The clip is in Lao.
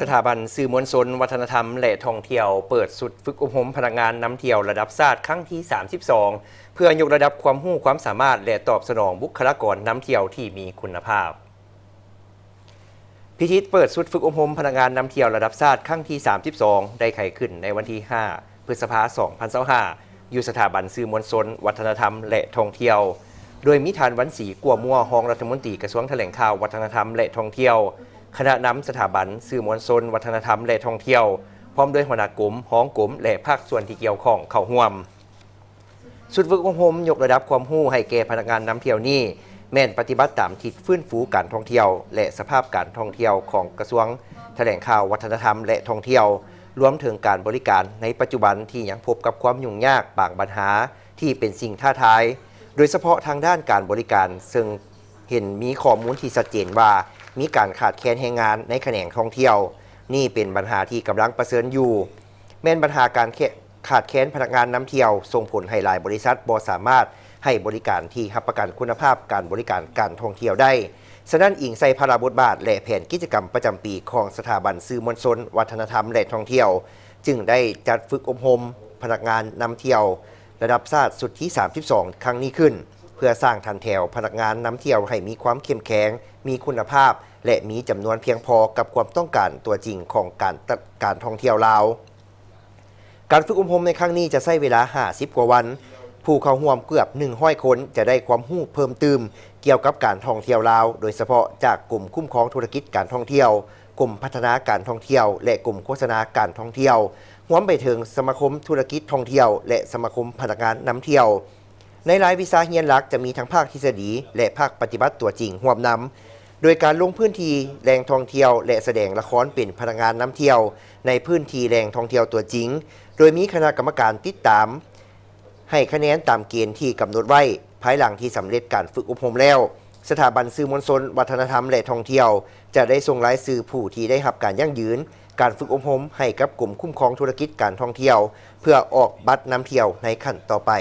ສະຖາບັນສື່ມວນຊົນ ວັດທະນະທຳ ແລະ ທ່ອງທ່ຽວ ເປີດຊຸດຝຶກອົບຮົມພະນັກງານນຳທ່ຽວລະດັບຊາດຄັ້ງທີສາມສິບສອງ ເພື່ອຍົກລະດັບຄວາມຮູ້ຄວາມສາມາດ ແລະ ຕອບສະໜອງບຸກຄະລາກອນນຳທ່ຽວທີ່ມີຄຸນນະພາບ. ພິທີເປີດຊຸດຝຶກອົບຮົມພະນັກງານນຳທ່ຽວລະດັບຊາດຄັ້ງທີສາມສິບສອງ ໄດ້ໄຂຂຶ້ນໃນວັນທີຫ້າ ພຶດສະພາ ສອງພັນຊາວຫ້າ ຢູ່ສະຖາບັນສື່ມວນຊົນ ວັດທະນະທຳ ແລະ ທ່ອງທ່ຽວ ໂດຍມີທ່ານ ວັນສີ ກົວມົວ ຮອງລັດຖະມົນຕີກະຊວງຖະແຫຼງຂ່າວ ວັດທະນະທຳ ແລະ ທ່ອງທ່ຽວ, ຄະນະນຳສະຖາບັນສື່ມວນຊົນ ວັດທະນະທຳ ແລະ ທ່ອງທ່ຽວ ພ້ອມດ້ວຍຫົວໜ້າກົມ, ຮອງກົມ ແລະ ພາກສ່ວນທີ່ກ່ຽວຂ້ອງເຂົ້າຮ່ວມ. ຊຸດຝຶກອົບຮົມຍົກລະດັບຄວາມຮູ້ໃຫ້ແກ່ພະນັກງານນຳທ່ຽວນີ້ ແມ່ນປະຕິບັດຕາມທິດຟື້ນຟູການທ່ອງທ່ຽວ ແລະ ສະພາບການທ່ອງທ່ຽວຂອງກະຊວງຖະແຫຼງຂ່າວ ວັດທະນະທຳ ແລະ ທ່ອງທ່ຽວ, ລວມເຖິງການບໍລິການໃນປັດຈຸບັນທີ່ຍັງພົບກັບຄວາມຫຍຸ້ງຍາກບາງບັນຫາທີ່ເປັນສິ່ງທ້າທາຍ, ໂດຍສະເພາະທາງດ້ານການບໍລິການ, ເຊິ່ງເຫັນມີຂໍ້ມູນທີ່ຊັດເຈນວ່າ ມີການຂາດແຄນແຮງງານໃນຂະແໜງທ່ອງທ່ຽວ. ນີ້ເປັນບັນຫາທີ່ກຳລັງປະເຊີນຢູ່, ແມ່ນບັນຫາການແຄ- ຂາດແຄນພະນັກງານນຳທ່ຽວ ສົ່ງຜົນໃຫ້ຫຼາຍບໍລິສັດບໍ່ສາມາດໃຫ້ບໍລິການທີ່ຮັບປະກັນຄຸນນະພາບການບໍລິການການທ່ອງທ່ຽວໄດ້. ສະນັ້ນ, ອີງໃສ່ພາລະບົດບາດ ແລະ ແຜນກິດຈະກຳປະຈຳປີຂອງສະຖາບັນສື່ມວນຊົນ ວັດທະນະທຳ ແລະ ທ່ອງທ່ຽວ, ຈຶ່ງໄດ້ຈັດຝຶກອົບຮົມພະນັກງານນຳທ່ຽວລະດັບຊາດຊຸດທີສາມສິບສອງ ຄັ້ງນີ້ຂຶ້ນ, ເພື່ອສ້າງຖັນແຖວພະນັກງານນຳທ່ຽວໃຫ້ມີຄວາມເຂັ້ມແຂງ, ມີຄຸນນະພາບ ແລະ ມີຈຳນວນພຽງພໍກັບຄວາມຕ້ອງການຕົວຈິງຂອງການ ການທ່ອງທ່ຽວລາວ. ການຝຶກອົບຮົມໃນຄັ້ງນີ້ຈະໃຊ້ເວລາຫ້າສິບກວ່າວັນ. ຜູ້ເຂົ້າຮ່ວມເກືອບໜຶ່ງຮ້ອຍຄົນຈະໄດ້ຄວາມຮູ້ເພີ່ມຕື່ມກ່ຽວກັບການທ່ອງທ່ຽວລາວ, ໂດຍສະເພາະຈາກກົມຄຸ້ມຄອງທຸລະກິດການທ່ອງທ່ຽວ, ກົມພັດທະນາການທ່ອງທ່ຽວ ແລະ ກົມໂຄສະນາການທ່ອງທ່ຽວ, ຮວມໄປເຖິງສະມາຄົມທຸລະກິດທ່ອງທ່ຽວ ແລະ ສະມາຄົມພະນັກງານນຳທ່ຽວ. ໃນລາຍວິຊາຮຽນຫຼັກຈະມີທັງພາກທິດສະດີ ແລະ ພາກປະຕິບັດຕົວຈິງຮ່ວມນຳ, ໂດຍການລົງພື້ນທີ່ແຫຼ່ງທ່ອງທ່ຽວ ແລະ ສະແດງລະຄອນເປັນພະນັກງານນຳທ່ຽວໃນພື້ນທີ່ແຫຼ່ງທ່ອງທ່ຽວຕົວຈິງ, ໂດຍມີຄະນະກຳມະການຕິດຕາມ ໃຫ້ຄະແນນຕາມເກນທີ່ກຳນົດໄວ້. ພາຍຫຼັງທີ່ສຳເລັດການຝຶກອົບຮົມແລ້ວ, ສະຖາບັນສື່ມວນຊົນ ວັດທະນະທຳ ແລະ ທ່ອງທ່ຽວ ຈະໄດ້ສົ່ງລາຍຊື່ຜູ້ທີ່ໄດ້ຮັບການຢັ້ງຢືນການຝຶກອົບຮົມໃຫ້ກັບກົມຄຸ້ມຄອງທຸລະກິດການທ່ອງທ່ຽວ ເພື່ອອອກບັດນຳທ່ຽວໃນຂັ້ນຕໍ່ໄປ.